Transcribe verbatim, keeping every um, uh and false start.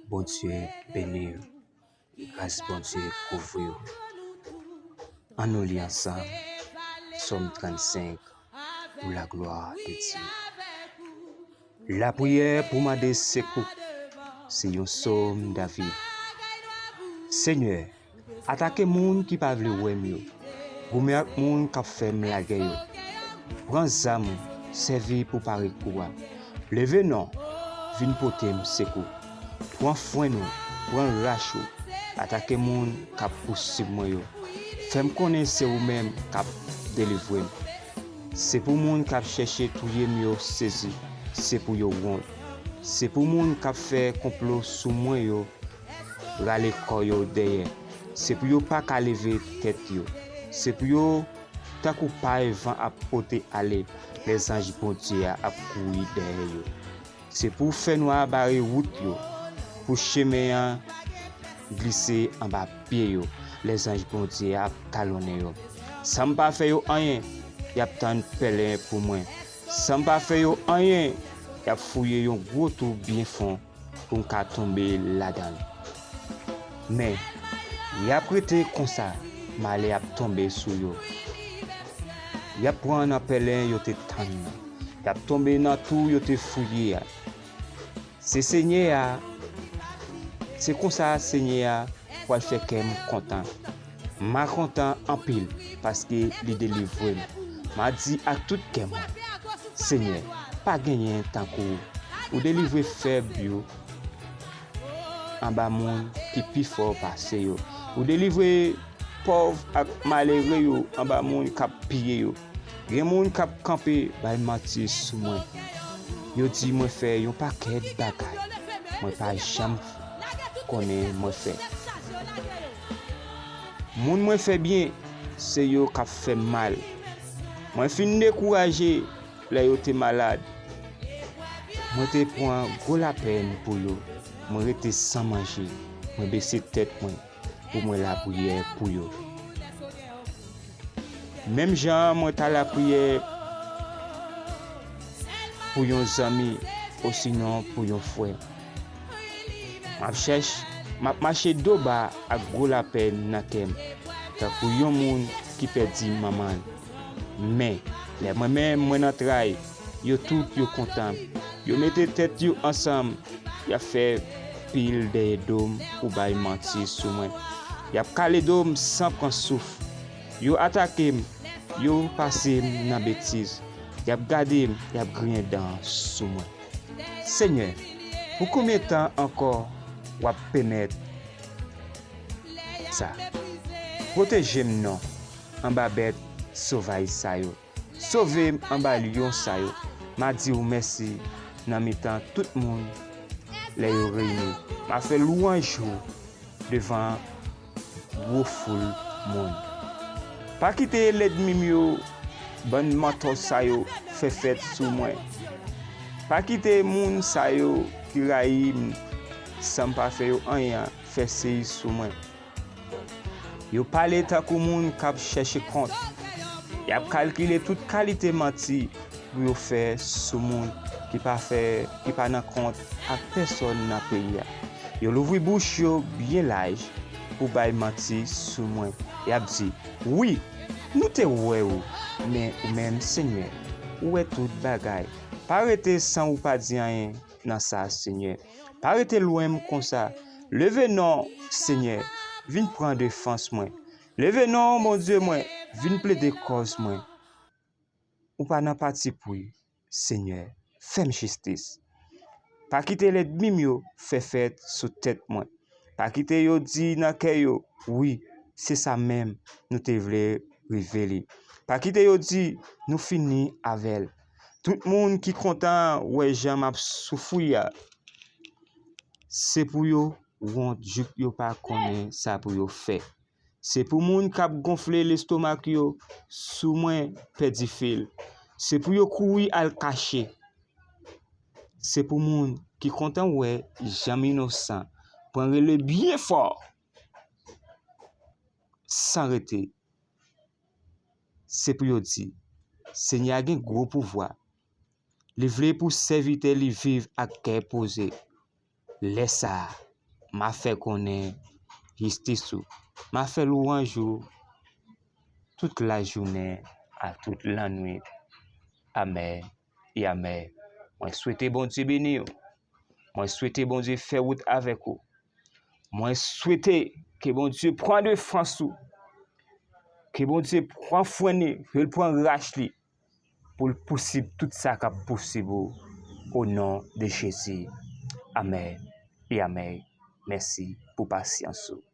Bondye beni w. Gras Bondye kouvri w. Ann nou li ansanm Sòm trannsenk, Pour la gloire de Dieu. Lapriyè pou mande sekou. Se yon sòm David. Senyè, atake moun ki pa vle wè m yo. Goumen ak moun k ap fè m lagè yo. Pran zam ou, sèvi pou pare kou a. Leve non, vin pote m sekou. Pran fwèn ou, pran rach ou. Atake moun k ap pousib mwen yo. Fè m konnen se ou menm k ap delivre m. Se pou moun k ap chèche touye m yo sezi, se pou yo wont. Se pou moun k ap fè konplo sou mwen yo rale kò yo dèyè. Se pou yo pa ka leve tèt yo. Se pou yo, tankou pay van ap pote ale, lèzanj Bondye a ap kouri dèyè yo. Se pou fènwa bare wout yo, pou chemen an glise anba pye yo, lèzanj Bondye a ap talonnen yo. San m pa fè yo anyen, y ap tann pèlen pou mwen. San m pa fè yo anyen, y ap fouye yon gwo twou byen fon pou m ka tonbe ladan l. Men, y ap rete konsa, malè ap tonbe sou yo. Y ap pran nan pèlen yo te tann nan. Y ap tonbe nan twou yo te fouye a. Se Senyè a, se konsa Senyè a pral fè kè m kontan. M a kontan anpil, paske li delivre m. M a di ak tout kè mwen, Senyè, pa genyen tankou ou. Ou delivre fèb yo anba moun ki pi fò pase yo. Ou delivre pòv ak malere yo anba moun k ap piye yo. Gen moun k ap kanpe bay manti sou mwen. Yo di mwen fè yon pakèt bagay mwen pa janm konnen mwen fè. Moun mwen fè byen, se yo k ap fè m mal. Mwen fin dekouraje lè yo te malad. Mwen te pran gwo lapèn pou yo. Mwen rete san manje. Mwen bese tèt mwen pou mwen lapriyè pou yo. Menm jan mwen ta lapriyè pou yon zanmi, osinon pou yon frè. M ap chèch, m ap mache do ba ak gwo lapèn nan kè m, tankou yon moun ki pèdi manman l. Men, lè mwen menm mwen nan tray, yo tout yo kontan. Yo mete tèt yo ansanm, y ap fè pil dèyè do m pou bay manti sou mwen. Y ap kale do m san pran souf. Yo atake m, yo pase m nan betiz. Y ap gade m, y ap griyen dan sou mwen. Senyè, pou konbyen tan ankò w ap pèmèt sa? Pwoteje m non anba bèt sovaj sa yo. Sove m anba lyon sa yo. M a di w mèsi nan mitan tout moun lè yo reyini. M a fè lwanj ou devan gwo foul moun. Pa kite lènmi m yo, bann mantò sa yo, fè fèt sou mwen. Pa kite moun sa yo ki rayi m san m pa fè yo anyen an, fè sey sou mwen. Yo pale tankou moun k ap chèche kont. Y ap kalkile tout kalite manti pou yo fè sou moun ki pa fè, ki pa nan kont ak pèsòn nan peyi a. Yo louvri bouch yo byen laj pou bay manti sou mwen. Y ap di, wi, nou te wè ou, men ou menm, Senyè, ou wè tout bagay. Pa rete san ou pa di anyen nan sa, Senyè. Pa rete lwen m konsa. Leve non, Senyè, vin pran defans mwen. Leve non, Bondye mwen, vin plede kòz mwen. Ou pa nan pati pri, Senyè, fè m jistis. Pa kite lènmi m yo fè fèt sou tèt mwen. Pa kite yo di nan kè yo, wi, se sa menm nou te vle rive li. Pa kite yo di, nou fini avè l. Tout moun ki kontan wè jan m ap soufri a, se pou yo wont jouk yo pa konnen sa pou yo fè. Se pou moun k ap gonfle lestomak yo sou mwen pèdi fil. Se pou yo kouri al kache. Se pou moun ki kontan wè jan m inosan pran rele byen fò san rete. Se pou yo di, Senyè a gen gwo pouvwa. Li vle pou sèvitè li viv ak kè poze. Lè sa a, m a fè konnen jistis ou. M a fè lwanj ou tout lajounen ak tout lannwit. Amèn e amèn. Mwen swete Bondye beni w. Mwen swete Bondye fè wout avèk ou. Mwen swete ke Bondye pran defans ou. Ke Bondye pran fren li, ke l pran rach li, pou l posib tout sa k ap posib ou. O non de Jezi. Amèn e amèn. Mèsi pou pasyans ou.